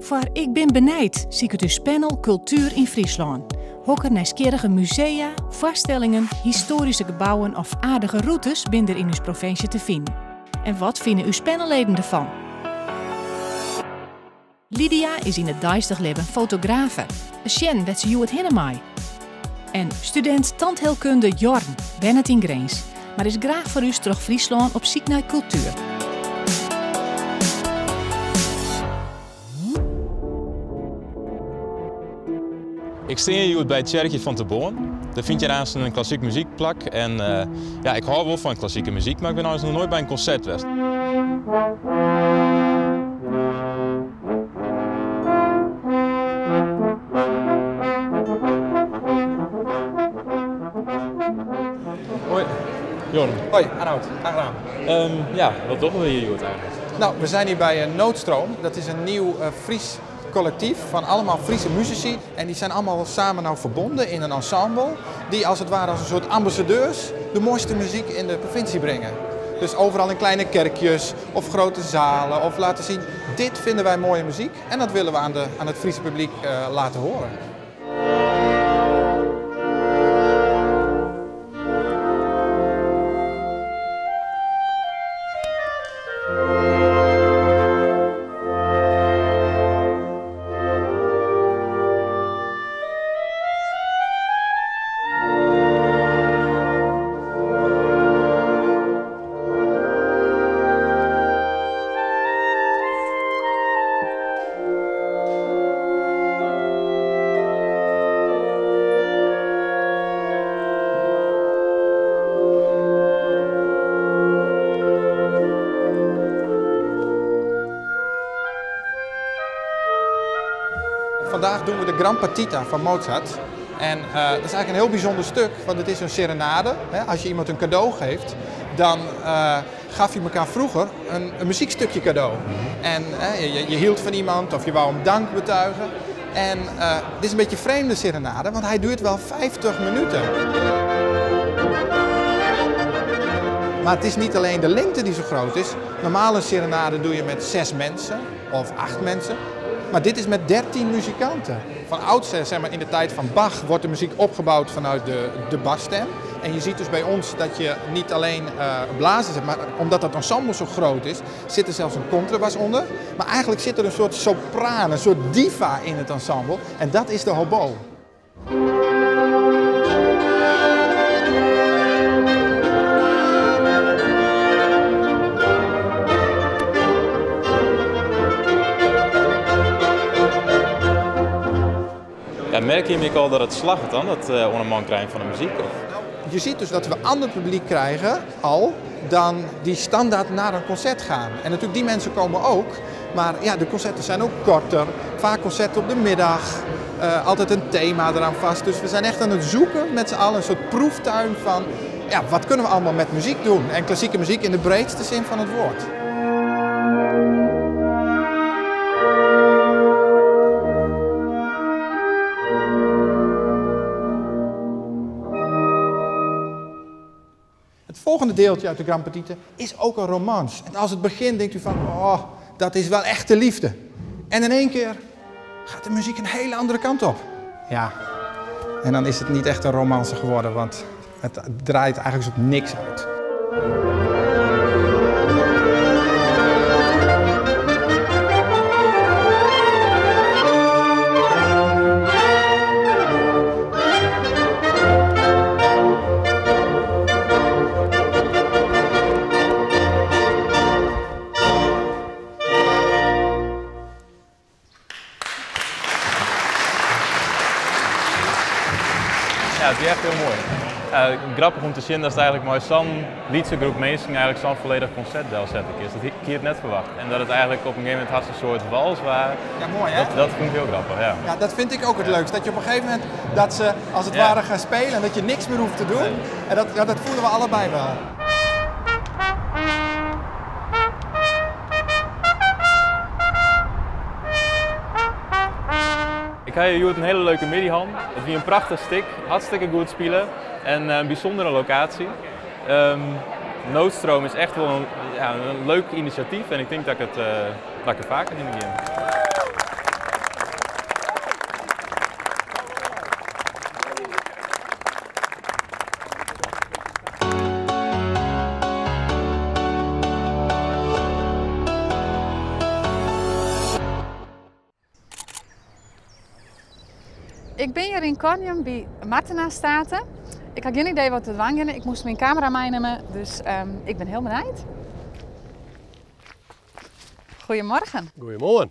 Foar Ik bin benijd siket ús panel Kultuer yn Fryslân. Hokker nijsgjirrige musea, foarstellingen, histoaryske gebouwen of aardige rûtes binne der yn ús provinsje te finen? En wat fine ús panelleden derfan? Lydia is yn it deistich libben fotografe. Sjen wêr't se hjoed hinne mei. En studint tandheelkunde Jorn wennet yn Grins, mar is graach foar ús troch Fryslân op syk nei kultuer. Ik stean hjir hjoed by it tsjerkje fan Terborn. Der fynt hjir aansten in klassyk muzyk plak en ja, ik hâld wol fan klassike muzyk, mar ik bin eins noch noait by in konsert west. Hoi, Jorn. Hoi, Arnoud. Aangenaam. Ja, wat dogge we hjir hjoed eigenlik? Nou, we zijn hier bij Noodstroom. Dat is een nieuw Fries collectief van allemaal Friese muzici. En die zijn allemaal samen nou verbonden in een ensemble. Die als het ware als een soort ambassadeurs de mooiste muziek in de provincie brengen. Dus overal in kleine kerkjes of grote zalen of laten zien, dit vinden wij mooie muziek. En dat willen we aan het Friese publiek laten horen. Vandaag doen we de Gran Partita van Mozart. En dat is eigenlijk een heel bijzonder stuk, want het is een serenade. Als je iemand een cadeau geeft, dan gaf je elkaar vroeger een muziekstukje cadeau. En je hield van iemand of je wou hem dank betuigen. En dit is een beetje een vreemde serenade, want hij duurt wel 50 minuten. Maar het is niet alleen de lengte die zo groot is. Normaal een serenade doe je met 6 mensen of 8 mensen. Maar dit is met 13 muzikanten. Van oudsher, in de tijd van Bach, wordt de muziek opgebouwd vanuit de basstem. En je ziet dus bij ons dat je niet alleen blazers hebt, maar omdat dat ensemble zo groot is, zit er zelfs een contrabas onder. Maar eigenlijk zit er een soort sopraan, een soort diva in het ensemble. En dat is de hobo. Ja, merk je al dat het slagget dan, dat oan 'e man krijen fan de muzyk? Of? Je ziet dus dat we ander publiek krijgen al dan die standaard naar een concert gaan. En natuurlijk die mensen komen ook, maar de concerten zijn ook korter. Vaak concerten op de middag, altijd een thema eraan vast. Dus we zijn echt aan het zoeken met z'n allen, een soort proeftuin van wat kunnen we allemaal met muziek doen? En klassieke muziek in de breedste zin van het woord. Het volgende deeltje uit de Gran Partita is ook een romance. En als het begint denkt u van, oh, dat is wel echte liefde. En in één keer gaat de muziek een hele andere kant op. Ja, en dan is het niet echt een romance geworden, want het draait eigenlijk op niks uit. Ja, het is echt heel mooi. Grappich om te sjen dat het eigenlijk mei sa'n lytse groep minsken eigenlijk zo'n volledig concert delsetten is. Dat hie ik net verwacht. En dat het eigenlijk op een gegeven moment had een soort wals waar. Ja, mooi hè? Dat vind ik heel grappig, ja. Ja, dat vind ik ook het leukst. Dat je op een gegeven moment dat ze als het ware gaan spelen en dat je niks meer hoeft te doen. En dat voelen we allebei wel. Ik ha hjir hjoed in hiele leuke middei hân. It wie in prachtich stik, hartstikke goed spile en in bysûndere lokaasje. Noodstroom is echt wol in leuk inisjatyf en ik tink dat ik der faker hinne gean. Ik bin hjir yn Koarnjum by Martena State. Ik ha gjin idee wat we dwaan geane. Ik moast myn kamera meinimme, dus ik bin hiel benijd. Goedemorgen. Goeiemoarn.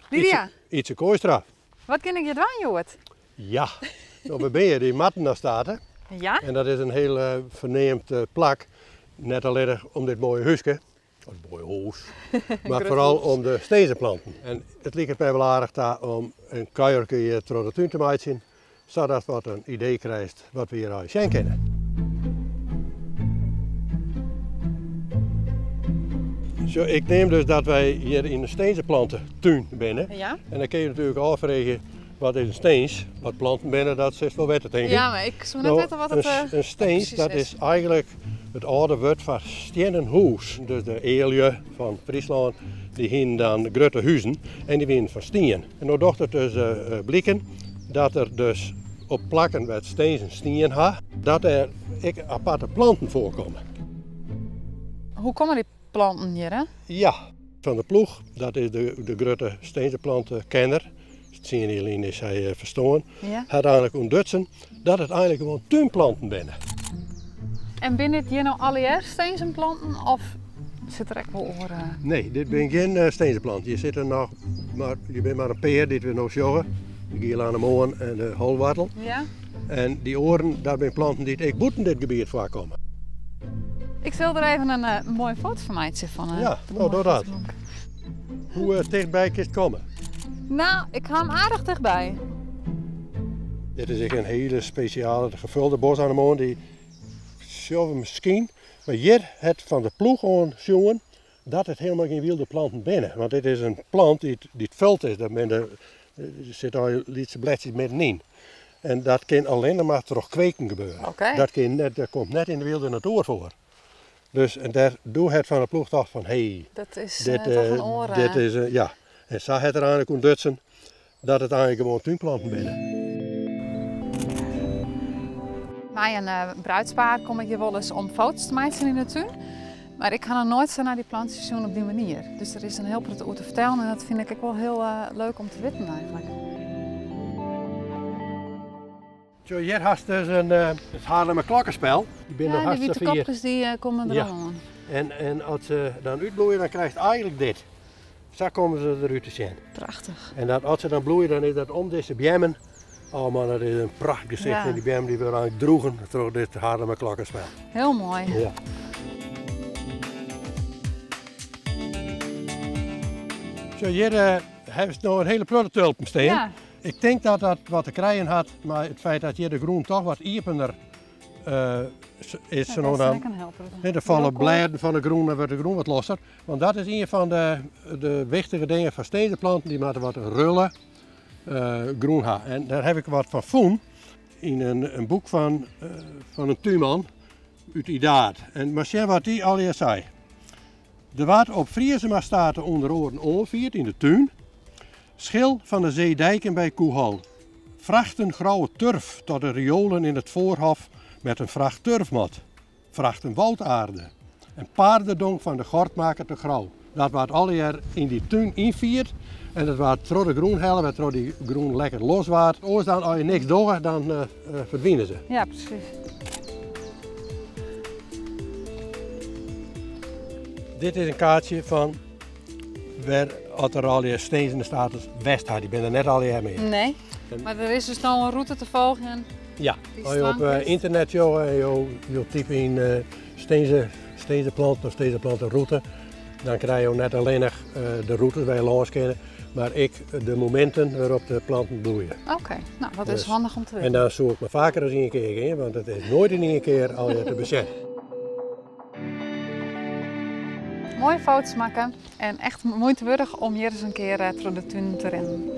Lydia. Ietse Kooistra. Wat kin ik hjir dwaan hjoed? Ja, no, we binne hjir yn Martena State. Ja. En dat is in hiel ferneamd plak. Net allinnich om dit moaie húske, of moaie hûs, mar foaral om de stinzeplanten. En it liket my wol aardich ta om in kuierke hjir troch de tún te meitsjen, sadatst wat in idee krijst wat we hjir allegear sjen kinne. Sjoch, ik neam dus dat wy hjir yn in stinzeplantetún binne. Ja. En dan kinne je natuerlik ôffreegje, wat is in stins? Wat planten binne, dat silst wol witte, tink ik. Ja, mar ik soe net witte wat it In stins, dat is eigenlik it âlde wurd foar stiennen hûs. Dus de eallju fan Fryslân, dy hienen dan grutte huzen en dy wienen fan stien. En no docht it dus bliken dat der dus op plakken wêr't stinzen stien ha, dat dêr ek aparte planten foarkomme. Hoe komme dy planten hjir, hè? Ja, Van der Ploeg, dat is de grutte stinzeplantekenner, 10 jier lyn is hy ferstoarn, hat eigenlik ûntdutsen dat it eigenlik gewoan túnplanten binne. En binne dit hjir no allegear stinzenplanten of sit der ek wol oare? Nee, dit binne gjin stinzeplanten. Hjir sitte noch mar, hjir binne mar in pear dy't we no sjogge. De giele anemoan en de holwoartel. Ja. En dy oaren, dat binne planten dy't ek bûten dit gebiet foarkomme. Ik sil der even in uh, moaie foto fan meitsje fan uh, Ja, no doch dat. Hoe tichtby kinst komme? Nou, ik ha him aardich tichtby. Dit is ek in hiele spesjale, de gevulde bosanemoan. Dy sjogge we miskien. Mar hjir hat Van der Ploeg oan sjoen dat it hielendal gjin wylde planten binne. Want dit is in plant dy't fuld is. Dêr binne, der sitte al lytse bledsjes middenyn. En dat kin allinne mar troch kweken gebeure. Oké. Dat kin net, dat komt net yn de wylde natoer foar. Dus en dêr doe hat Van der Ploeg tocht fan hé, Dat is dit, toch in oare. dit is, ja. En sa hat er eigenlik ûntdutsen dat it eigenlik gewoan túnplanten binne. Mei in bruidspaar kom ik hjir wolris om foto's te meitsjen yn de tún. Mar ik ha noch noait sa nei dy plantsjes sjoen op dy manier. Dus der is in hiel protte oer te fertellen en dat fyn ik ek wol hiel leuk om te witten eigenlik. Sjoch, hjir hast dus in, it Haarlemmer klokkenspel. Dy binne Ja, noch dy wite hartstikke fier. kopkes dy komme der Ja. al oan. En as se dan útbloeie, dan krijst eigenlik dit. Sa komme se derút te sjen. Prachtich. En dat, as se dan bloeie, dan is dat om dizze beammen. Oh man, dat is in prachtich gesicht. Ja. En dy beammen dy wurde eigenlik droegen troch dit Haarlemmer klokkenspel. Hiel moai. Ja. Sjoch, hjir hawwe se no in hiele protte tulpen stean. Ja. Ik tink dat dat wat te krijen hat mei it feit dat hjir de grûn toch wat iepener is. Ja, no dat dan, is ek in helper. Hè, der falle blêden fan de grûn, dan wurdt de grûn wat losser. Want dat is ien fan de wichtige dingen fan stinzeplanten, dy moatte wat rulle grûn ha. En dêr haw ik wat fan fûn yn in boek fan in túnman út Idaard. En mar sjen wat dy allegear sei. Der waard op Friesema State ûnder oaren oanfierd yn de tún. Schil van de zeedijken by Koehoal. Vrachten grauwe turf tot de riolen in het voorhof met een vracht turfmot. Vrachten woudaarde. En paardendong van de gortmaker te Grou. Dat waard allegear yn dy tún ynfierd en dat waard troch de grûn helle, wêrtroch dy grûn lekker los waard. Oars dan, as je niks dogge, dan ferdwine se. Ja, presys. Dit is in kaartsje fan wêr at der allegear stinzen states west ha. Dy binne der net allegear mear. Nee, mar der is dus no in rûte te folgjen. Ja, Die as je op slank is. ynternet sjogge en jo type yn stinzeplanten of stinzeplantenrûte, dan krije jo net allinnich de rûtes wêr je lâns kinne, mar ek de mominten wêrop't de planten bloeie. Oké, no dat is Dus, handich om te en witten. dan soe ik mar faker as ien kear gean, want it is noait yn ien kear allegear te besjen. Moaie foto's makke en echt muoite wurdich om hjir ris in kear troch de tún te rinnen.